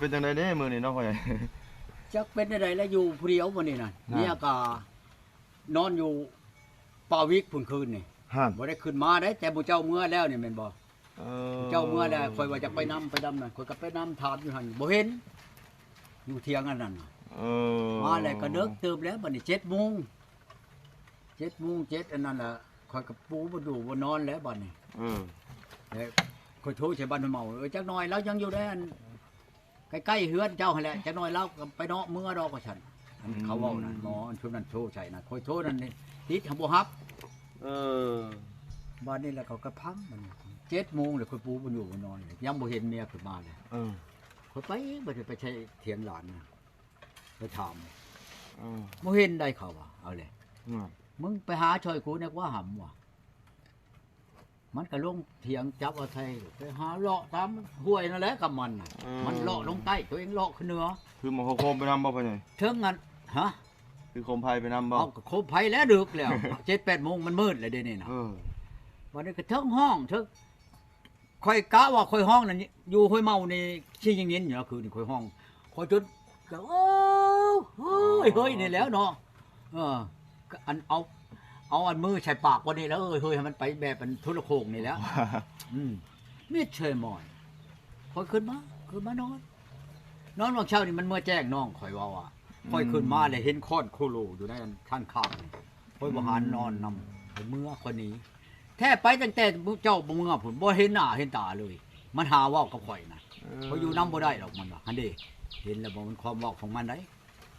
ປັນຈັ່ງໃດເດ້ມື້ນີ້ເນາະພໍ່ໃຫຍ່? ຈັກເປັນຈັ່ງໃດລະ ຢູ່ຜູ້ດຽວມື້ນີ້ນະ. ຫັ້ນ ເມຍກໍນອນຢູ່ປ່າວິກພຸ້ນຄືນນີ້. ຫັ້ນ ບໍ່ໄດ້ຂຶ້ນມາໄດ້ ແຕ່ໝູ່ເຈົ້າເມືອແລ້ວນີ້ແມ່ນບໍ່? ເອີ ເຈົ້າເມືອແລ້ວ ຂ້ອຍວ່າຈະໄປນຳ ໄປນຳນັ້ນ ຂ້ອຍກໍໄປນຳ ຖາມຢູ່ຫັ້ນ ບໍ່ເຫັນ ຢູ່ຖຽງອັນນັ້ນ. ເອີ ມາແລ້ວກໍເດິກເຕີບແລ້ວ ບັດນີ້ເຈັດໂມງ ເຈັດໂມງ ເຈັດອັນນັ້ນລະ ຂ້ອຍກໍປູບໍ່ຢູ່ບໍ່ນອນແລ້ວບັດນີ້. ເອີ ແລ້ວຂ້ອຍໂທໃສ່ບ້ານເມົາ ເອີ ຈັກໜ່ອຍລາວຍັງຢູ່ໃນອັນ ໃກ້ໆເຮືອນເຈົ້າຫັ້ນແຫຼະ ຈັກໜ່ອຍລາວກໍໄປເນາະ ເມືອດອກວ່າຊັ້ນ. ອັນ ອືມ ເຂົາເວົ້ານັ້ນ ໝໍອັນຊຸມນັ້ນໂທໃສ່ນະ ຂ້ອຍໂທນັ້ນຕິດ ຫາບໍ່ຮັບ. ເອີ ບາດນີ້ແຫຼະເຂົາກໍພັງ ບາດນີ້ເຈັດໂມງແລ້ວ ຂ້ອຍປູບໍ່ຢູ່ບໍ່ນອນ ຍັງບໍ່ເຫັນເມຍຂຶ້ນມາເລີຍ. ເອີ ຂ້ອຍໄປອີກ ບາດນີ້ໄປໃສ່ຖຽງຫຼານນະ ໄປຖາມ. ເອີ ບໍ່ເຫັນໃດ ເຂົາວ່າ ເອົາແຫຼະ ອືມ ມຶງໄປຫາຊ່ອຍກູແດ່ກວ່າຫຳວ່າ ມັນກໍລົງຖຽງຈັບເອົາໄທ ໄປຫາເລາະຕາມຫ້ວຍນັ້ນແຫຼະກັບມັນນະ. ເອີ ມັນເລາະລົງໃຕ້ ໂຕເອງເລາະຂຶ້ນເໜືອ. ຖືໝໍ້ໂຄມໄປນຳບໍ່ພໍ່ໃຫຍ່? ເຖິງອັນ ຮະ? ຖືໂຄມໄຟໄປນຳບໍ່? ເອົາ ກໍໂຄມໄຟແລ້ວ ດຶກແລ້ວ ເຈັດແປດໂມງ ມັນມືດແລ້ວເດນີ້ນະ. ເອີ ວັນນີ້ກໍເທິງຮ້ອງເທິງ ຂ້ອຍກະວ່າຂ້ອຍຮ້ອງນັ້ນ ຢູ່ຫ້ວຍເມົານີ້ຊິໄດ້ຍິນຢູ່ ຄືນນີ້ຂ້ອຍຮ້ອງ ຂ້ອຍຈົນ ກໍ ໂອ້ ເຮີ້ຍ ເຮີ້ຍ ນີ້ແຫຼ້ວເນາະ. ເອີ ກໍອັນເອົາ ເອົາອັນມືໃສ່ປາກວ່ານີ້ແຫຼະ ເອີຍ ເຮີ້ຍ ໃຫ້ມັນໄປແບບອັນໂທລະໂຄ່ງນີ້ແຫຼ້ວ. ອືມ ມິດເຊີຍມອຍ ຂ້ອຍຂຶ້ນມາ ຂຶ້ນມານອນ ນອນຫວ່າງເຊົ້ານີ້ ມັນເມືອແຈ້ງນ້ອງຂ້ອຍເວົ້າວ່າ ອືມ ຂ້ອຍຂຶ້ນມາແລ້ວເຫັນຄ້ອນໂຄໂລຢູ່ໃນອັນທາງຂ້າງນີ້ ຂ້ອຍບໍ່ຫານອນນຳ ອືມ ຂ້ອຍເມືອ ຂ້ອຍໜີ. ແທ້ໄປຕັ້ງແຕ່ເຈົ້າບໍ່ເມືອພຸ້ນ ບໍ່ເຫັນໜ້າເຫັນຕາເລີຍ ມັນຫາເວົ້າກັບຂ້ອຍນະ. ເອີ ຂ້ອຍຢູ່ນຳບໍ່ໄດ້ດອກ ມັນວ່າ ຫັ້ນເດ້ ເຫັນແລ້ວບໍ່ ມັນຄວາມເວົ້າຂອງມັນໃດ໋.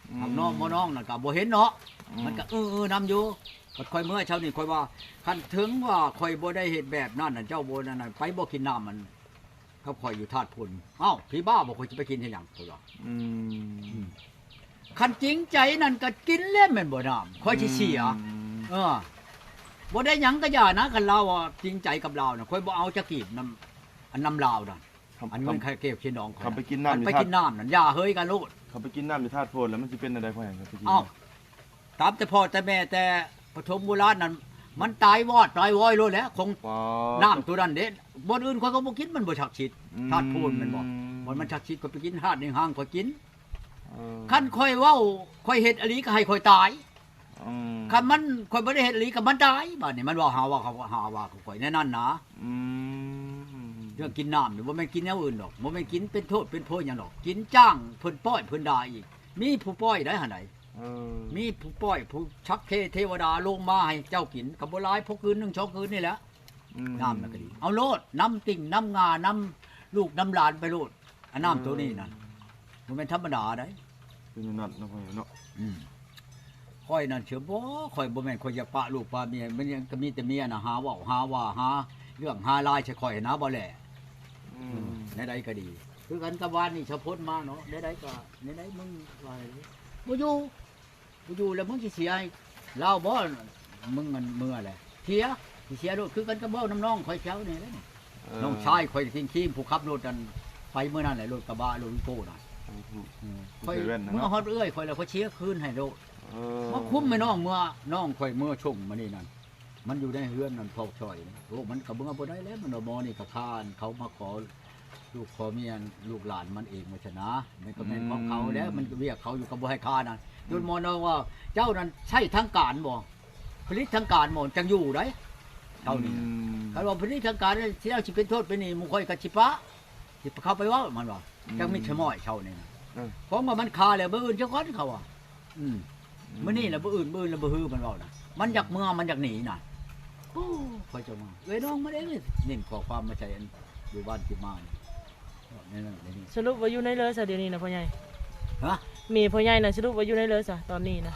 ອືມ ທາງນ້ອງບໍ່ນ້ອງນັ້ນກໍບໍ່ເຫັນເນາະ. ອືມ ມັນກໍເອີໆນຳຢູ່. ບັດຂ້ອຍເມືອເຊົ້ານີ້ ຂ້ອຍວ່າ ຄັນເຖິງວ່າຂ້ອຍບໍ່ໄດ້ເຮັດແບບນັ້ນນະ ເຈົ້າບໍ່ນັ້ນນະ ໄປບໍ່ກິນນ້ຳມັນ ກັບຂ້ອຍຢູ່ທາດພົນ. ອ້າວ ຜີບ້າບໍ່ ຂ້ອຍຊິໄປກິນເຮັດຫຍັງ ຂ້ອຍວ່າ. ອືມ ອືມ ຄັນຈິງໃຈນັ້ນກໍກິນແລ້ວແມ່ນບໍ່ນ້ຳ ຂ້ອຍຊິເສຍ. ອືມ ເອີ ບໍ່ໄດ້ຫຍັງກໍຢ່ານະ ຄັນລາວວ່າຈິງໃຈກັບລາວນະ ຂ້ອຍບໍ່ເອົາຈັກກີບນຳ ອັນນຳລາວນະ. ຄັນ ອັນເງິນຄ່າແກ້ວເຄນ້ອງຂ້ອຍ ຄັນໄປກິນນ້ຳ ຄັນໄປກິນນ້ຳນັ້ນ ຢ່າເຮີ້ຍກັນໂລດ. ຄັນໄປກິນນ້ຳຢູ່ທາດໂພນແລ້ວ ມັນຊິເປັນແນວໃດພໍ່ໃຫຍ່? ຄັນໄປກິນ ເອົ້າ ຕາມແຕ່ພໍ່ແຕ່ແມ່ ແຕ່ປະຖົມໂບລານນັ້ນ ມັນຕາຍວອດຕາຍວອຍໂລດແຫຼະ ຂອງ ປາດ ນ້ຳໂຕນັ້ນເດ້. ບ່ອນອື່ນຂ້ອຍກໍບໍ່ກິນ ມັນບໍ່ສັກສິດ. ອືມ ທາດໂພນແມ່ນບໍ່? ບ່ອນມັນສັກສິດ ຂ້ອຍໄປກິນ ທາດໜຶ່ງຫາງຂ້ອຍກິນ. ເອີ ຄັນຂ້ອຍເວົ້າ ຂ້ອຍເຮັດອີ່ຫຼີ ກໍໃຫ້ຂ້ອຍຕາຍ. ອືມ ຄັນມັນ ຂ້ອຍບໍ່ໄດ້ເຮັດອີ່ຫຼີ ກໍມັນຕາຍ. ບາດນີ້ມັນເວົ້າຫາວ່າ ເຂົາຫາວ່າຂ້ອຍໃນນັ້ນນະ. ອືມ ເລື່ອງກິນນ້ຳນີ້ ບໍ່ແມ່ນກິນແນວອື່ນດອກ ບໍ່ແມ່ນກິນເປັນໂທດເປັນໂພຍຫຍັງດອກ ກິນຈ້າງເພິ່ນປ້ອຍເພິ່ນດ່າອີກ. ມີຜູ້ປ້ອຍໄດ໋ຫັ້ນໃດ໋. ເອີ ມີຜູ້ປ້ອຍ ຜູ້ສັກເຄເທວະດາລົງມາໃຫ້ເຈົ້າກິນ ກໍບໍ່ຫຼາຍ ພໍຄືນໜຶ່ງສອງຄືນນີ້ແຫຼະ. ອືມ ນ້ຳນັ້ນກໍດີ ເອົາໂລດ ນ້ຳຕິ່ງນ້ຳງາ ນ້ຳລູກນ້ຳຫຼານໄປໂລດ. ອັນນ້ຳໂຕນີ້ນະ ເອີ ບໍ່ແມ່ນທຳມະດາໃດ໋. ເປັນແນວນັ້ນເນາະ ເນາະ. ອືມ ຂ້ອຍນັ້ນເຊື່ອບໍ່ ຂ້ອຍບໍ່ແມ່ນຂ້ອຍຢາກປະລູກປະເມຍ ມັນຍັງກໍມີແຕ່ເມຍນະ ຫາເວົ້າຫາວ່າ ຫາເລື່ອງຫາລາຍໃສ່ຂ້ອຍນະ ບໍ່ແຫຼະ. ອືມ ອືມ ແນວໃດກໍດີ ຄືກັນກັບວານນີ້ ສະພົນມາເນາະ ແນວໃດກໍແນວໃດ ມຶງວ່າ ບໍ່ຢູ່ ບໍ່ຢູ່ແລ້ວ ມຶງຊິເສຍໃຫ້ລາວບໍ່? ມຶງມັນເມືອແຫຼະ ເສຍ ຊິເສຍໂລດ. ຄືກັນກັບເວົ້ານຳນ້ອງຂ້ອຍເຈົ້ານີ້ແຫຼະ ເອີ ນ້ອງຊາຍຂ້ອຍ ຄິງຄີມ ຜູ້ຂັບລົດອັນໄປມື້ນັ້ນແຫຼະ ລົດກະບະ ລົດວີໂກ້ນະ. ອືມ ອືມ ຂ້ອຍ ຜູ້ໃສ່ແວ່ນນະ ເມື່ອ ເນາະ ຮອດເອື້ອຍຂ້ອຍແລ້ວ ຂ້ອຍເສຍຄືນໃຫ້ໂລດ. ເອີ ມາຄຸມແມ່ນ້ອງເມືອ ນ້ອງຂ້ອຍເມືອຊົງມານີ້ນັ້ນ ມັນຢູ່ໃນເຮືອນນັ້ນ ພອກຊ່ອຍ. ໂອ້ ມັນກໍເມືອບໍ່ໄດ້ແລ້ວ ມັນວ່າ ໝໍນີ້ກໍຄ້ານ ເຂົາມາຂໍ ລູກພໍ່ເມຍ ລູກຫຼານມັນເອງວ່າຊັ້ນນະ. ມັນກໍແມ່ນຂອງເຂົາແຫຼະ ອືມ ມັນກໍວຽກເຂົາຢູ່ ກໍບໍ່ໃຫ້ຄານະ. ອືມ ຈົນໝໍນ້ອງວ່າ ເຈົ້ານັ້ນໃຊ້ທາງການບໍ່ ຜະລິດທາງການບໍ່ ຈັ່ງຢູ່ໄດ໋ ເຈົ້ານີ້ນະ. ອືມ ຄັນວ່າຜະລິດທາງການ ເຈົ້າຊິເປັນໂທດເປັນໜີ້ ໝູ່ຂ້ອຍກໍຊິປະ ຊິເຂົ້າໄປເວົ້າ ມັນວ່າ. ອືມ ຈັ່ງມີສະໝ້ອຍເຈົ້ານີ້ນະ. ເອີ ເພາະວ່າມັນຄາແລ້ວ ມື້ອື່ນຊະກ່ອນ ເຂົາວ່າ. ອືມ ອືມ ມື້ນີ້ລະມື້ອື່ນ ມື້ອື່ນລະມື້ຮື ມັນເວົ້ານະ ມັນຢາກເມືອ ມັນຢາກໜີນະ. ໂອ້ ຂ້ອຍຈະມາ ເອື້ອຍນ້ອງມາເດ້ ເນັ້ນຂໍ້ຄວາມມາໃສ່ອັນຢູ່ບ້ານທີ່ມານີ້ ແນວນັ້ນແນວນີ້. ສະຫຼຸບວ່າຢູ່ໃນເລີຊະດຽວນີ້ນະພໍ່ໃຫຍ່? ຮະ? ແມ່ພໍ່ໃຫຍ່ນະ ສະຫຼຸບວ່າຢູ່ໃນເລີຊະຕອນນີ້ນະ?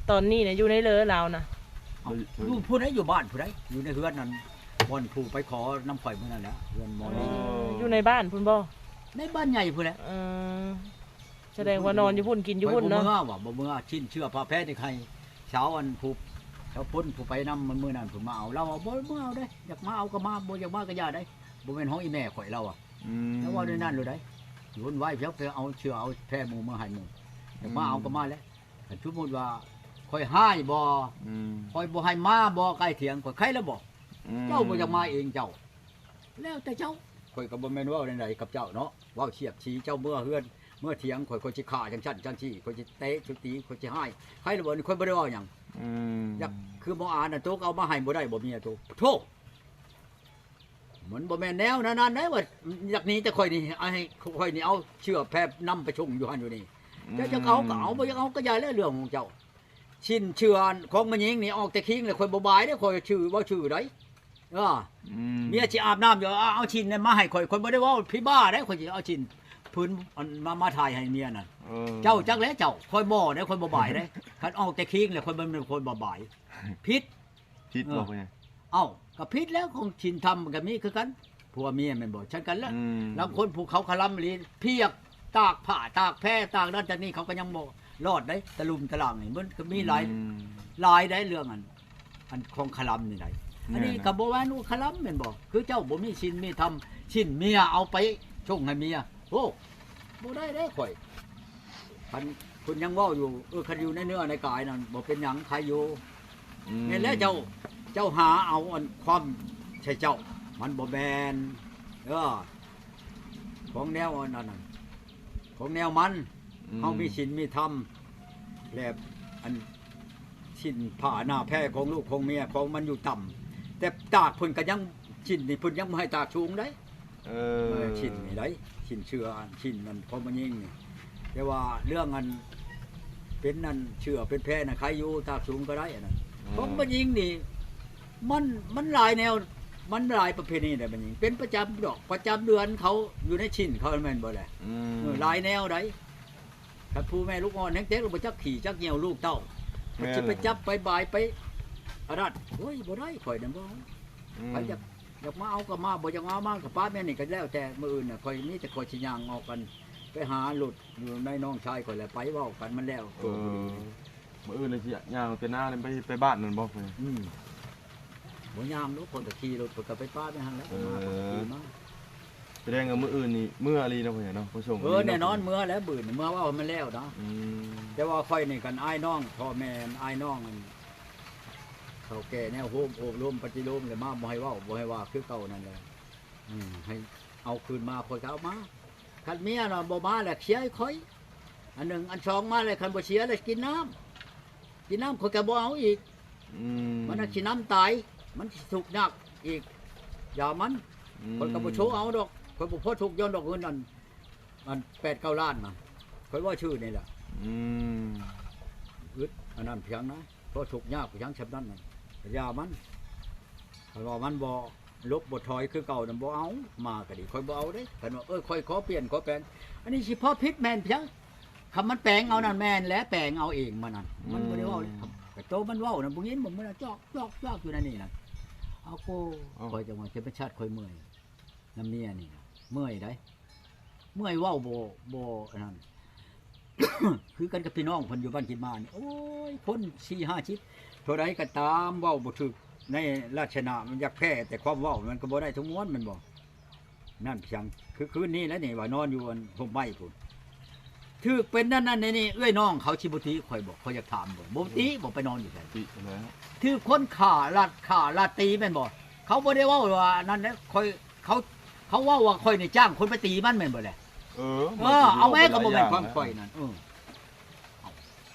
ຕອນນີ້ນະຢູ່ໃນເລີລາວນະ? ເອົ້າ ຢູ່ຜູ້ໃດ ຢູ່ບ້ານຜູ້ໃດ ຢູ່ໃນເຮືອນນັ້ນ ບ່ອນຜູ້ໄປຂໍນຳຂ້ອຍມື້ນັ້ນແຫຼະ ເຮືອນໝໍ. ເອີ ຢູ່ໃນບ້ານພຸ້ນບໍ່? ໃນບ້ານໃຫຍ່ພຸ້ນແຫຼະ. ເອີ ສະແດງວ່ານອນຢູ່ພຸ້ນ ກິນຢູ່ພຸ້ນເນາະ. ຂ້ອຍບໍ່ເມືອວ່າ ບໍ່ເມືອ ຊິ້ນເຊື່ອຜ້າແພນີ້ໃຫ້ສາວອັນຜູ້ ສາວພົນຜູ້ໄປນຳມື້ນັ້ນ ເພິ່ນມາເອົາ ລາວວ່າບໍ່ເມືອເອົາເດ້ ຢາກມາເອົາກໍມາ ບໍ່ຢາກມາກໍຢ່າເດ້ ບໍ່ແມ່ນຂອງອີ່ແມ່ຂ້ອຍ ລາວວ່າ. ອືມ ລາວເວົ້າແນວນັ້ນໂລດເດ້. ວຸ້ນວາຍ ເຈົ້າໄປເອົາເຊື່ອເອົາແພໝູ່ມາໃຫ້ໝູ່ ຢາກມາເອົາກໍມາແຫຼະ. ຄັນສົມມຸດວ່າຂ້ອຍຮ້າຍບໍ່ ອືມ ຂ້ອຍບໍ່ໃຫ້ມາບໍ່ ໃກ້ຖຽງຂ້ອຍ ໃຄແລ້ວບໍ່? ອືມ ເຈົ້າບໍ່ຢາກມາເອງເຈົ້າ ແລ້ວແຕ່ເຈົ້າ. ຂ້ອຍກໍບໍ່ແມ່ນເວົ້າແນວໃດກັບເຈົ້າເນາະ ເວົ້າສຽດສີເຈົ້າເມືອເຮືອນເມືອຖຽງຂ້ອຍ ຂ້ອຍຊິຂ້າຈັ່ງຊັ້ນຈັ່ງຊີ້ ຂ້ອຍຊິເຕະຊິຕີ ຂ້ອຍຊິຮ້າຍ ໃຜລະບໍ່ນີ້ ຂ້ອຍບໍ່ໄດ້ເວົ້າຫຍັງ ອືມ ຢາກຄືໝໍອານນັ້ນໂຕກໍເອົາມາໃຫ້ບໍ່ໄດ້ບໍ່ເມຍໂຕ ໂທ້ ມັນບໍ່ແມ່ນແນວນັ້ນໃດວ່າ ຢາກໜີແຕ່ຂ້ອຍນີ້ ໃຫ້ຂ້ອຍນີ້ເອົາເຊື້ອແພນຳໄປຊົງຢູ່ຫັ້ນຢູ່ນີ້ ເຈົ້າຢາກເອົາກໍເອົາ ບໍ່ຢາກເອົາກໍຢ່າແລ້ວ ເລື່ອງຂອງເຈົ້າ ຊິນເຊື່ອຂອງແມ່ຍິງນີ້ອອກແຕ່ຄີງແລ້ວ ຂ້ອຍບໍ່ບາຍເດ້ ຂ້ອຍຊື່ ເວົ້າຊື່ໃດ ເອີ ອືມ ເມຍຊິອາບນ້ຳຢູ່ ເອົາ ເອົາຊິນນັ້ນມາໃຫ້ຂ້ອຍ ຂ້ອຍບໍ່ໄດ້ເວົ້າຜີບ້າເດ້ ຂ້ອຍຊິເອົາຊິນຜືນອັນມາ ມາຖ່າຍໃຫ້ເມຍນັ້ນ ເອີ ເຈົ້າຈັກແຫຼະເຈົ້າ ຂ້ອຍບໍ່ເດ້ ຂ້ອຍບໍ່ບາຍເດ້ ຄັນອອກແຕ່ຄີງແລ້ວ ຂ້ອຍບໍ່ແມ່ນຄົນບໍ່ບາຍ ຜິດ ຜິດບໍ່ ເອີ ພໍ່ໃຫຍ່? ເອົ້າ ກໍຜິດແລ້ວ ຂອງສິນທຳມັນກໍມີຄືກັນ ຜົວເມຍແມ່ນບໍ່ ຊັ້ນກັນລະ ອືມ ລາງຄົນຜູ້ເຂົາຄະລຳອີ່ຫຼີ ພຽກຕາກຜ້າຕາກແພ ຕາກນັ້ນຕາກນີ້ ເຂົາກໍຍັງບໍ່ລອດໄດ໋ ຕະລຸ່ມຕະລ່າງນີ້ ມັນກໍມີຫຼາຍ ອືມ ຫຼາຍໄດ໋ ເລື່ອງອັນ ອັນຂອງຄະລຳນີ້ໄດ໋ ແມ່ນ ອັນນີ້ກໍບໍ່ແມ່ນວ່າຄະລຳແມ່ນບໍ່ ຄືເຈົ້າບໍ່ມີສິນມີທຳ ສິນເມຍເອົາໄປສົ່ງໃຫ້ເມຍ ໂອ້ ບໍ່ໄດ້ເດ້ຂ້ອຍ ຄັນເພິ່ນຍັງເວົ້າຢູ່ ເອີ ຄັນຢູ່ໃນເນື້ອໃນກາຍນັ້ນບໍ່ເປັນຫຍັງ ໃຄຢູ່ ອືມ ແມ່ນແລ້ວເຈົ້າ ເຈົ້າຫາເອົາອັນຄວາມໃສ່ເຈົ້າ ມັນບໍ່ແມ່ນ ເອີ ຂອງແນວອັນນັ້ນ ຂອງແນວມັນ ອືມ ເຮົາມີສິນມີທຳ ແລະ ອັນ ສິນຜ້າໜ້າແພຂອງລູກຂອງເມຍຂອງມັນຢູ່ຕ່ຳ ແຕ່ຕາກເພິ່ນກໍຍັງ ສິນນີ້ເພິ່ນຍັງບໍ່ໃຫ້ຕາກສູງໃດ ເອີ ເອີ ສິນນີ້ໃດ໋ ສິນເຊື່ອ ສິນນັ້ນຂອງແມ່ຍິງນີ້ ແຕ່ວ່າເລື່ອງອັນ ເປັນອັນເຊື້ອເປັນແພນະ ໃຄຢູ່ ຕາກສູງກໍໄດ້ອັນນັ້ນ ອືມ ຂອງແມ່ຍິງນີ້ ມັນ ມັນຫຼາຍແນວ ມັນຫຼາຍປະເພນີໃດ໋ແມ່ຍິງ ເປັນປະຈຳດອກ ປະຈຳເດືອນເຂົາ ຢູ່ໃນສິນເຂົາແມ່ນບໍ່ແຫຼະ ອືມ ເອີ ຫຼາຍແນວໃດ໋ ຄັນຜູ້ແມ່ລູກອ່ອນແຮງແຕກ ລະບໍ່ຈັກຂີ້ຈັກຍ່ຽວລູກເຕົ້າ ແມ່ນ ຊິໄປຈັບໄປບາຍໄປອັນນັ້ນ ໂອ້ຍ ບໍ່ໄດ້ ຂ້ອຍນັ້ນບໍ່ ອືມ ໃຜຢາກ ຢາກມາເອົາກໍມາ ບໍ່ຢາກມາ ມາກໍປະແມ່ນີ້ ກໍແລ້ວແຕ່ ມື້ອື່ນນະ ຂ້ອຍມີແຕ່ຂ້ອຍຊິຍ່າງອອກກັນ ໄປຫາລົດຢູ່ໃນນ້ອງຊາຍຂ້ອຍ ແລ້ວໄປເວົ້າກັນ ມັນແລ້ວໂຕ ເອີ ມື້ອື່ນນີ້ຊິຍ່າງໄປນາ ໄປ ໄປບ້ານນັ້ນບໍ່? ອືມ ບໍ່ຍ່າງດອກ ຂ້ອຍກໍຂີ່ລົດ ຂ້ອຍກໍໄປປະໄວ້ຫັ້ນແຫຼະ ເອີ ມາ ຂ້ອຍກໍຂີ່ມາ ສະແດງວ່າມື້ອື່ນນີ້ເມືອອີ່ຫຼີເນາະ ພໍ່ໃຫຍ່ເນາະ ໄປສົ່ງ ເອີ ແນ່ນອນ ເມືອແລ້ວ ບືນນີ້ເມືອເວົ້າໃຫ້ມັນແລ້ວເນາະ ອືມ ແຕ່ວ່າຂ້ອຍນີ້ ຄັນອ້າຍນ້ອງ ພໍ່ແມ່ອ້າຍນ້ອງ ອັນ ເຖົ້າແກ່ແນວໂຮມ ໂອບລົມປະຕິໂລມ ແລ້ວມາ ບໍ່ໃຫ້ເວົ້າ ບໍ່ໃຫ້ວ່າ ຄືເກົ່ານັ້ນແຫຼະ ອືມ ໃຫ້ເອົາຄືນມາ ຂ້ອຍກໍເອົາມາ ຄັນເມຍນະບໍ່ມາແລ້ວ ເຊຍໃຫ້ຂ້ອຍ ອັນໜຶ່ງ ອັນສອງມາແລ້ວ ຄັນບໍ່ເຊຍແລ້ວກິນນ້ຳ ກິນນ້ຳຂ້ອຍກໍບໍ່ເອົາອີກ ອືມ ມັນຊິນຳຕາຍ ມັນຊິທຸກຍາກອີກ ຢ່າມັນ ອືມ ຂ້ອຍກໍບໍ່ໂຊເອົາດອກ ຂ້ອຍບໍ່ພໍທຸກຍ້ອນດອກເງິນອັນ ອັນແປດເກົ້າລ້ານນະ ຂ້ອຍເວົ້າຊື່ນີ້ແຫຼະ ອືມ ອຶດອັນນັ້ນພຽງນະ ພໍທຸກຍາກພຽງສ່ຳນັ້ນນະ ຢ່າມັນ ຄັນວ່າມັນບໍ່ຫຼົບບໍ່ຖອຍຄືເກົ່ານະ ບໍ່ເອົາ ມາກໍດີ ຂ້ອຍບໍ່ເອົາເດ້ ຄັນວ່າ ເອີ ຂ້ອຍຂໍປ່ຽນ ຂໍແປງ ອັນນີ້ຊິພໍຜິດແມ່ນພຽງ ຄຳມັນແປງເອົານັ້ນແມ່ນແຫຼະ ແປງເອົາເອງມັນນັ້ນ ມັນບໍ່ໄດ້ເວົ້າເລີຍ ອືມ ກໍໂຕມັນເວົ້ານະ ບໍ່ຍິນບໍ່ ມັນຈອກໆໆຢູ່ໃນນີ້ນະ ເອົາໂກ ຂ້ອຍຈັ່ງວ່າ ທຳມະຊາດຂ້ອຍເມື່ອຍນຳເມຍນີ້ນະ ເມື່ອຍໃດ ເມື່ອຍເວົ້າບໍ່ ບໍ່ອັນນັ້ນ ຄືກັນກັບພີ່ນ້ອງເພິ່ນຢູ່ບ້ານກິດມານີ້ ໂອ້ຍ ຄົນສີ່ຫ້າສິບ ເທົ່າໃດກໍຕາມ ເວົ້າບໍ່ຖືກ ໃນລັກສະນະມັນຢາກແພ້ ແຕ່ຄວາມເວົ້າມັນກໍບໍ່ໄດ້ທັງມວນແມ່ນບໍ່? ນັ້ນພຽງ ຄືຄືນນີ້ແຫຼະນີ້ ວ່ານອນຢູ່ອັນຮົ່ມໄມ້ພຸ້ນ ຖືກເປັນນັ້ນນັ້ນນີ້ ເອື້ອຍນ້ອງເຂົາຊິບໍ່ຕິຂ້ອຍບໍ່? ຂ້ອຍຢາກຖາມບໍ່? ບໍ່ຕິບໍ່? ໄປນອນຢູ່ໃສ? ຕິແລ້ວ ຖືກຄົນຂ້າລັດຂ້າລັດຕີແມ່ນບໍ່? ເຂົາບໍ່ໄດ້ເວົ້າວ່າອັນນັ້ນເດ້ ຂ້ອຍ ເຂົາ ເຂົາເວົ້າວ່າຂ້ອຍນີ້ຈ້າງຄົນໄປຕີມັນແມ່ນບໍ່ແຫຼະ? ເອີ ເອີ ເອົາແມ່ກໍບໍ່ແມ່ນຄວາມຂ້ອຍນັ້ນ ເອີ ເອົ້າ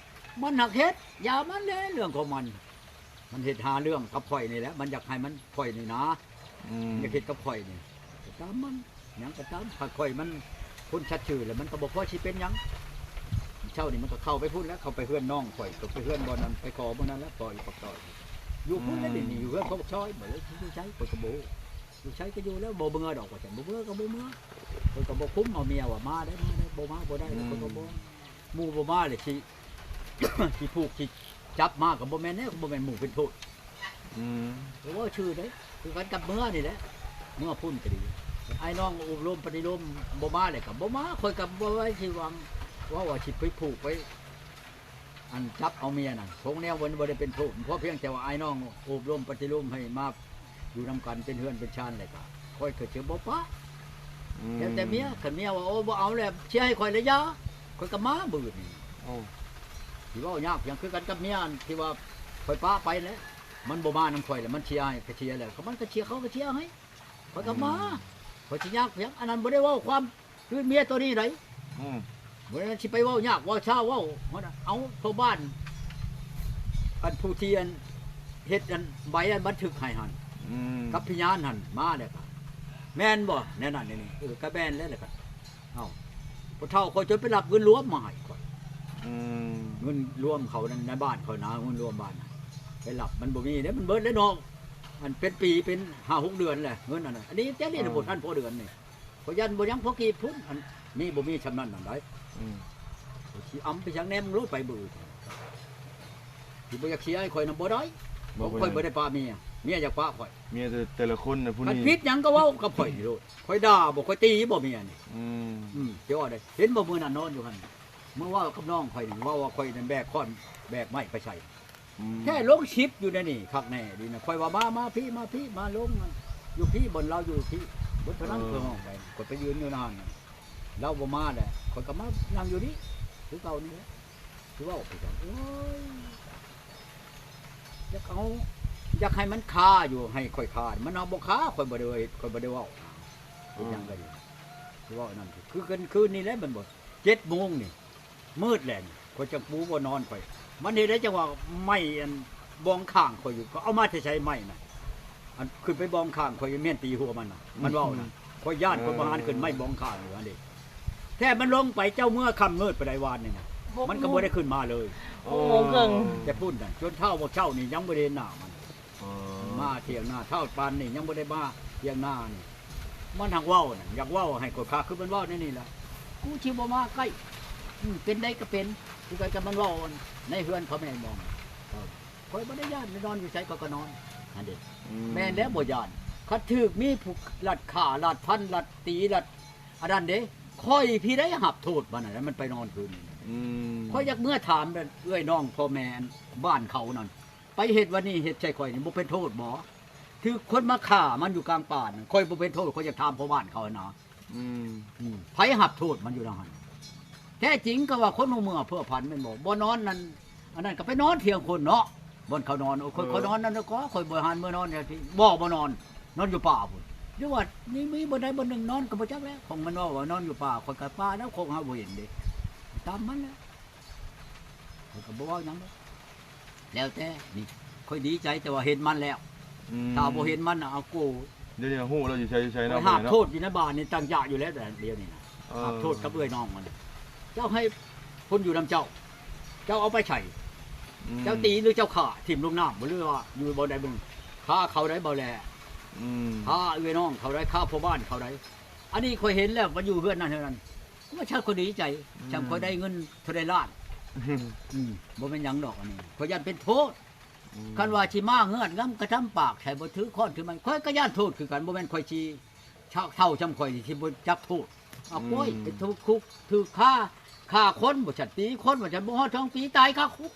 ມັນຫາກເຮັດ ຢ່າມັນແຫຼະ ເລື່ອງຂອງມັນ ມັນເຮັດຫາເລື່ອງກັບຂ້ອຍນີ້ແຫຼະ ມັນຢາກໃຫ້ມັນ ຂ້ອຍນີ້ນາ ອືມ ຢາກເຮັດກັບຂ້ອຍນີ້ ກໍຕາມມັນ ຫຍັງກໍຕາມ ຖ້າຂ້ອຍມັນຄົນສັດຊື່ແລ້ວ ມັນກໍບໍ່ພໍຊິເປັນຫຍັງ ເຊົ້ານີ້ມັນກໍເຂົ້າໄປພຸ້ນແຫຼະ ເຂົ້າໄປເຮືອນນ້ອງຂ້ອຍ ກໍໄປເຮືອນບ່ອນນັ້ນ ໄປຂໍບ່ອນນັ້ນແຫຼະ ຂໍອີປາກຊອຍ ຢູ່ພຸ້ນແຫຼະ ອືມ ນີ້ຢູ່ເຮືອນຂອງປາກຊອຍ ບໍ່ໄດ້ຢູ່ໃສ ຂ້ອຍກໍບໍ່ຮູ້ ຢູ່ໃສກໍຢູ່ແລ້ວ ບໍ່ເມືອດອກວ່າຊັ້ນ ບໍ່ເມືອກໍບໍ່ເມືອ ຂ້ອຍກໍບໍ່ຄຸມເອົາເມຍວ່າມາໄດ້ ມາໄດ້ ບໍ່ມາບໍ່ໄດ້ ອືມ ຂ້ອຍກໍບໍ່ ໝູ່ບໍ່ມາແລ້ວຊິ ຊິຜູກຊິຈັບມາກໍບໍ່ແມ່ນແນວ ບໍ່ແມ່ນໝູ່ເປັນໂພດ ອືມ ກໍເວົ້າຊື່ເດ້ ຄືກັນກັບເມືອນີ້ແຫຼະ ເມືອພຸ້ນກໍດີ ອ້າຍນ້ອງອົບລົມປະຕິລົມບໍ່ມາແລ້ວກໍບໍ່ມາ ຂ້ອຍກໍບໍ່ໄດ້ຊິຫວັງ ເວົ້າວ່າຊິໄປຜູກໄປ ອັນຈັບເອົາເມຍນັ້ນ ຂອງແນວມັນບໍ່ໄດ້ເປັນໂທດ ເພາະພຽງແຕ່ວ່າອ້າຍນ້ອງອົບລົມປະຕິລົມໃຫ້ມາຢູ່ນຳກັນເປັນເຮືອນເປັນຊານແລ້ວກະ ຂ້ອຍກໍຈະບໍ່ປະ ອືມ ແລ້ວແຕ່ເມຍ ຄັນເມຍວ່າ ໂອ້ ບໍ່ເອົາແລ້ວ ເຊຍໃຫ້ຂ້ອຍແລ້ວຢ່າ ຂ້ອຍກໍມາບຶດນີ້ ໂອ້ ຊິເວົ້າຍາກຫຍັງ ຄືກັນກັບເມຍອັນທີ່ວ່າຂ້ອຍປະໄປແຫຼະ ມັນບໍ່ມານຳຂ້ອຍແລ້ວ ມັນເຊຍໃຫ້ ກໍເຊຍແລ້ວ ກໍມັນກໍເຊຍ ເຂົາກໍເຊຍໃຫ້ ຂ້ອຍກໍມາ ອືມ ຂ້ອຍຊິຍາກຫຍັງ? ອັນນັ້ນບໍ່ໄດ້ເວົ້າຄວາມຄືເມຍໂຕນີ້ໃດ. ອືມ ບໍ່ໄດ້ຊິໄປເວົ້າຍາກເວົ້າຊ້າ ເວົ້າ ເອົາພໍ່ບ້ານ ອັນຜູ້ທີ່ອັນເຮັດອັນໃບອັນບັນທຶກໃຫ້ຫັ້ນ ອືມ ກັບພະຍານຫັ້ນມາແລ້ວກະ ແມ່ນບໍ່ ແນວນັ້ນແນວນີ້? ເອີ ກະແມ່ນແລ້ວ ແລ້ວກະ ເອົ້າ ພໍ່ເຖົ້າຂ້ອຍຈົນໄປຮັບເງິນລວມມາໃຫ້ຂ້ອຍ ອືມ ເງິນລວມເຂົານັ້ນໃນບ້ານຂ້ອຍນະ ເງິນລວມບ້ານນະ ໄປຮັບ ມັນບໍ່ມີເດ້ ມັນເບິດແລ້ວເນາະ ອັນເປັນປີເປັນຫ້າຫົກເດືອນແລ້ວ ເງິນອັນນັ້ນ ອັນນີ້ແຕ່ນີ້ ເອີ ບໍ່ທັນພໍເດືອນນີ້ ຂ້ອຍຢ້ານບໍ່ຍັງພໍກີບພຸ້ນ ອັນນີ້ບໍ່ມີຊ່ຳນັ້ນນັ້ນໃດ ອືມ ຊິອຳໄປຫຍັງແດ່ ມຶງໂລດໄປເບີ ຊິບໍ່ຢາກເສຍໃຫ້ຂ້ອຍນຳບໍ່ໄດ້ ບໍ່ ຂ້ອຍບໍ່ໄດ້ປະເມຍ ເມຍຢາກປະຂ້ອຍ ເມຍແຕ່ ແຕ່ລະຄົນນະຜູ້ນີ້ ຄັນຜິດຫຍັງກໍເວົ້າກັບຂ້ອຍນີ້ໂລດ ຂ້ອຍດ່າບໍ່ ຂ້ອຍຕີບໍ່ເມຍນີ້ ອືມ ອືມ ຊິວ່າໄດ້ ເຫັນບໍ່ມື້ນັ້ນນອນຢູ່ຫັ້ນ ມື້ເວົ້າກັບນ້ອງຂ້ອຍນີ້ ເວົ້າວ່າຂ້ອຍນັ້ນແບກຄ້ອນແບກໄມ້ໄປໃສ່ ອືມ ແທ້ລົງຄລິບຢູ່ໃນນີ້ ຄັກແນ່ດີນະ ຂ້ອຍວ່າ ມາ ມາພີ້ ມາພີ້ ມາລົງຢູ່ພີ້ ບ່ອນລາວຢູ່ພີ້ ເບິດເທົ່ານັ້ນ ເອີ ຂ້ອຍຮ້ອງໄປ ຂ້ອຍໄປຢືນຢູ່ໜ້າຫັ້ນ ລາວບໍ່ມາແຫຼະ ຂ້ອຍກໍມານັ່ງຢູ່ນີ້ຄືເກົ່ານີ້ແຫຼະ ຊິເວົ້າຄືກັນ ໂອ້ຍ ຢາກເອົາ ຢາກໃຫ້ມັນຄາຢູ່ ໃຫ້ຂ້ອຍຄາ ມັນເອົາບໍ່ຄາ ຂ້ອຍບໍ່ໄດ້ເຮັດ ຂ້ອຍບໍ່ໄດ້ເວົ້າ ເຮັດຫຍັງກໍດີ ຊິເວົ້ານັ້ນ ຄືຄືນນີ້ແຫຼະ ມັນບໍ່ ເຈັດໂມງນີ້ ມືດແລ້ວນີ້ ຂ້ອຍຈັກປູບ່ອນນອນຂ້ອຍ ມັນເຮັດໄດ້ຈັງວ່າໄມ້ອັນບອງຂ້າງຂ້ອຍຢູ່ ກໍເອົາມາແຕ່ໃສໄມ້ນະ ອັນຂຶ້ນໄປບອງຂ້າງຂ້ອຍ ແມ່ນຕີຫົວມັນນະ ມັນເວົ້ານະ ອືມ ຂ້ອຍຢ້ານ ເອີ ຄົນບໍ່ຫານຂຶ້ນໄມ້ບອງຂ້າງຢູ່ຫັ້ນເດ້ ແທ້ມັນລົງໄປ ເຈົ້າເມືອຄ່ຳມືດປານໃດວານນີ້ນະ ມັນກໍບໍ່ໄດ້ຂຶ້ນມາເລີຍ ຫົກໂມງເຄິ່ງ ແຕ່ພຸ້ນນະ ຈົນເຊົ້າມື້ເຊົ້ານີ້ຍັງບໍ່ໄດ້ເຫັນໜ້າມັນ ເອີ ມາຖຽງນາ ເຊົ້າປານນີ້ຍັງບໍ່ໄດ້ມາຖຽງນານີ້ ມັນຫາກເວົ້ານັ້ນ ຢາກເວົ້າໃຫ້ຂ້ອຍຄາ ຄືມັນເວົ້າໃນນີ້ລະ ກູຊິບໍ່ມາໃກ້ ອືມ ເປັນໄດ້ກໍເປັນ ຄືກັນກັບມັນເວົ້າໃນເຮືອນພໍ່ແມ່ໝອງ ເອີ ຂ້ອຍບໍ່ໄດ້ຢ້ານ ໄດ້ນອນຢູ່ໃສຂ້ອຍກໍນອນ ຫັ້ນເດ້ ອືມ ແມ່ນແລ້ວບໍ່ຢ້ານ ຄັນຖືກມີຜູ້ລັດຂ້າລັດຟັນລັດຕີລັດ ອັນນັ້ນເດ້ ຂ້ອຍພີ້ໄດ້ຮັບໂທດມັນ ອັນນັ້ນມັນໄປນອນຄືນນີ້ ອືມ ຂ້ອຍຢາກເມືອຖາມເອື້ອຍນ້ອງພໍ່ແມ່ບ້ານເຂົານັ້ນ ໄປເຮັດວັນນີ້ເຮັດໃສ່ຂ້ອຍນີ້ບໍ່ເປັນໂທດບໍ່? ຖືກຄົນມາຂ້າມັນຢູ່ກາງປ່ານັ້ນ ຂ້ອຍບໍ່ເປັນໂທດ ຂ້ອຍຢາກຖາມພໍ່ບ້ານເຂົາຫັ້ນນະ ອືມ ອືມ ໃຜຮັບໂທດມັນຢູ່ນຳຫັ້ນ? ແທ້ຈິງກໍວ່າຄົນຫົວເມືອເພື່ອພັນແມ່ນບໍ່? ບໍ່ນອນນັ້ນ ອັນນັ້ນກໍໄປນອນຖຽງຄົນເນາະ ບ່ອນເຂົານອນ ໂອ້ ຂ້ອຍ ເອີ ຂ້ອຍນອນນຳ ກໍຂ້ອຍບໍ່ຫັນເມືອນອນທີ່ ບໍ່ ບໍ່ນອນ ນອນຢູ່ປ່າພຸ້ນ ຫຼືວ່ານີ້ມີບ່ອນໃດບ່ອນໜຶ່ງນອນກໍບໍ່ຈັກແລ້ວ ຂອງມັນເວົ້າວ່ານອນຢູ່ປ່າ ຂ້ອຍກໍປ່າແລ້ວ ຂອງເຮົາບໍ່ເຫັນເດ້ ຕາມມັນແຫຼະ ຂ້ອຍກໍບໍ່ເວົ້າຫຍັງດອກ ແລ້ວແຕ່ ນີ້ ຂ້ອຍດີໃຈແຕ່ວ່າເຫັນມັນແລ້ວ ອືມ ຖ້າບໍ່ເຫັນມັນນະ ເອົາໂກ ດຽວນີ້ຮູ້ແລ້ວຢູ່ໃສ ຢູ່ໃສ ຂ້ອຍ ເນາະ ຫາບໂທດຢູ່ໃນບ້ານນີ້ ຕັ້ງຢາຢູ່ແລ້ວ ດຽວນີ້ນະ ເອີ ຫາບໂທດກັບເອື້ອຍນ້ອງມັນ ເຈົ້າໃຫ້ຄົນຢູ່ນຳເຈົ້າ ເຈົ້າເອົາໄປໃສ ອືມ ເຈົ້າຕີ ຫຼື ເຈົ້າຂ້າຖິ້ມລົງນ້ຳບໍ່ ຫຼືວ່າຢູ່ບ່ອນໃດບ່ອນໜຶ່ງ ຂ້າເຂົາໄດ້ບໍ່ແລ ອືມ ຂ້າເອື້ອຍນ້ອງເຂົາໄດ້ ຂ້າພໍ່ບ້ານເຂົາໄດ້ ອັນນີ້ຂ້ອຍເຫັນແລ້ວ ມັນຢູ່ເຮືອນນັ້ນເຮືອນນັ້ນ ວ່າຊະ ຂ້ອຍດີໃຈ ອືມ ຊ່ຳຂ້ອຍໄດ້ເງິນເທົ່າໃດລ້ານ ອືມ ອືມ ບໍ່ແມ່ນຫຍັງດອກ ອັນນີ້ ຂ້ອຍຢ້ານເປັນໂທດ ອືມ ຄັນວ່າຊິມາເງືອດງຳກະທຳປາກໃສ່ ບໍ່ຖືຄ້ອນຖືໄມ້ ຂ້ອຍກໍຢ້ານໂທດຄືກັນ ບໍ່ແມ່ນຂ້ອຍຊິເຖົ້າຊ່ຳຂ້ອຍຊິບໍ່ຈັກໂທດ ເອົາ ອືມ ໂອ້ຍ ໄປຖືກຄຸກຖືກຄາ ຂ້າຄົນບໍ່ຊັ້ນ ຕີຄົນບໍ່ຊັ້ນ ບໍ່ຮອດສອງປີຕາຍຄາຄຸກ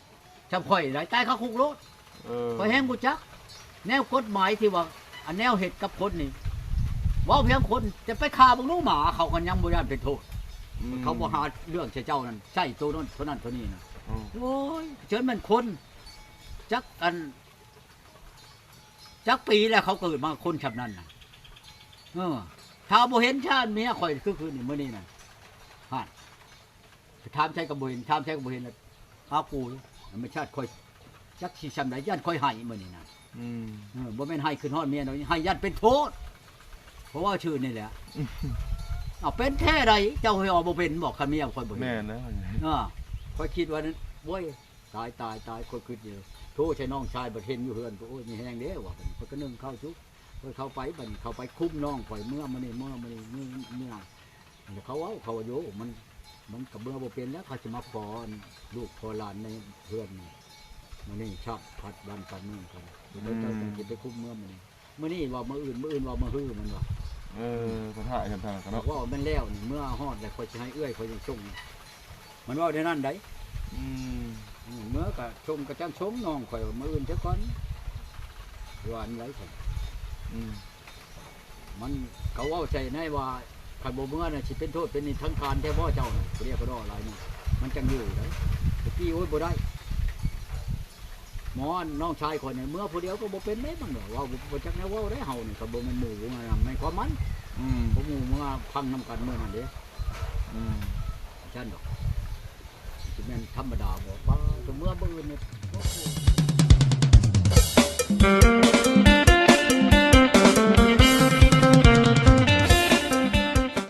ຊ່ຳຂ້ອຍໄດ໋ ຕາຍຄາຄຸກໂລດ ເອີ ຂ້ອຍແຮງຮູ້ຈັກ ແນວກົດໝາຍທີ່ວ່າ ອັນແນວເຮັດກັບຄົນນີ້ ເວົ້າພຽງຄົນ ຈະໄປຂ້າເບິ່ງດູໝາ ເຂົາກໍຍັງບໍ່ຢ້ານເປັນໂທດ ອືມ ເຂົາບໍ່ຫາເລື່ອງໃສ່ເຈົ້ານັ້ນ ໃສ່ໂຕນັ້ນ ໂຕນັ້ນ ໂຕນີ້ນະ ອືມ ໂອ້ຍ ເຈີນແມ່ນຄົນ ຈັກອັນ ຈັກປີແລ້ວເຂົາເກີດມາຄົນຊ່ຳນັ້ນນະ ເອີ ຖ້າບໍ່ເຫັນຊາດເມຍຂ້ອຍຄືຄືນີ້ ມື້ນີ້ນະ ຫັ້ນ ຖາມໃສກໍບໍ່ເຫັນ ຖາມໃສກໍບໍ່ເຫັນ ອາກູ ທຳມະຊາດຂ້ອຍ ຈັກຊິຊ່ຳໃດ ຢ້ານຂ້ອຍໄຫ້ມື້ນີ້ນະ ອືມ ເອີ ບໍ່ແມ່ນໄຫ້ຂຶ້ນຮອດເມຍດອກ ໄຫ້ຢ້ານເປັນໂທດ ເພາະວ່າຊື່ນີ້ແຫຼະ ເອົາ ເປັນແທ້ໃດ ເຈົ້າເຮັດບໍ່ເປັນບໍ ຄັນເມຍຂ້ອຍບໍ່ເຫັນ ແມ່ນແລ້ວ ເອີ ຂ້ອຍຄິດວ່າ ໂອ້ຍ ຕາຍ ຕາຍ ຕາຍ ຂ້ອຍຄິດຢູ່ ໂທໃສ່ນ້ອງຊາຍ ບັດເຫັນຢູ່ເຮືອນ ໂອ້ຍ ມີແຮງເດ້ວ່າ ບັດນີ້ຂ້ອຍກໍໜຶ້ງເຂົ້າຈຸ ຂ້ອຍເຂົ້າໄປ ບັດນີ້ເຂົ້າໄປຄຸມນ້ອງຂ້ອຍ ເມືອມື້ນີ້ ເມືອມື້ນີ້ ເມືອມື້ນັ້ນ ແລ້ວເຂົາເວົ້າ ເຂົາວ່າ ໂຢ ມັນ ມັນກໍເມືອບໍ່ເປັນແລ້ວ ເຂົາຊິມາຂໍລູກຂໍຫຼານໃນເຮືອນນີ້ ມື້ນີ້ຊາດພັດບ້ານກັນເມືອງກັນ ອືມ ເຈົ້າຈັ່ງຊິໄປຄຸມເມືອມື້ນີ້ ມື້ນີ້ເວົ້າມື້ອື່ນ ມື້ອື່ນເວົ້າມື້ຮື ມັນວ່າ ເອີ ປະທະກັນທາງນັ້ນເນາະ ເວົ້າແມ່ນແລ້ວນີ້ ເມືອຮອດແລ້ວ ຂ້ອຍຊິໃຫ້ເອື້ອຍຂ້ອຍຍັງສົ່ງ ມັນເວົ້າແນວນັ້ນໃດ ອືມ ອືມ ເມືອກໍສົ່ງ ກໍຈັ່ງສົ່ງນ້ອງຂ້ອຍວ່າ ມື້ອື່ນເທື່ອກ່ອນ ວ່າອັນໃດຊັ້ນ ອືມ ມັນ ເຂົາເວົ້າໃສ່ໃນວ່າ ຄັນບໍ່ເມືອນະ ຊິເປັນໂທດເປັນນີ້ທາງການແທ້ບໍ່ເຈົ້ານະ ເຂົາລຽກເຂົາດອກຫຼາຍນະ ມັນຈັ່ງຢູ່ໄດ໋ ຕະກີ້ ໂອ້ຍ ບໍ່ໄດ້ ໝໍ ນ້ອງຊາຍຂ້ອຍນີ້ ເມືອຜູ້ດຽວກໍບໍ່ເປັນເດ້ ມັນວ່າ ເວົ້າບໍ່ ບໍ່ຈັກແນວເວົ້າໄດ໋ ເຮົານີ້ກໍບໍ່ແມ່ນໝູ່ ແມ່ນຄວາມມັນ ອືມ ພວກໝູ່ເມືອພັງນຳກັນມື້ນັ້ນເດ້ ອືມ ຊັ້ນດອກ ຊິແມ່ນທຳມະດາບໍ່ ປ້າ ເມືອມື້ອື່ນນີ້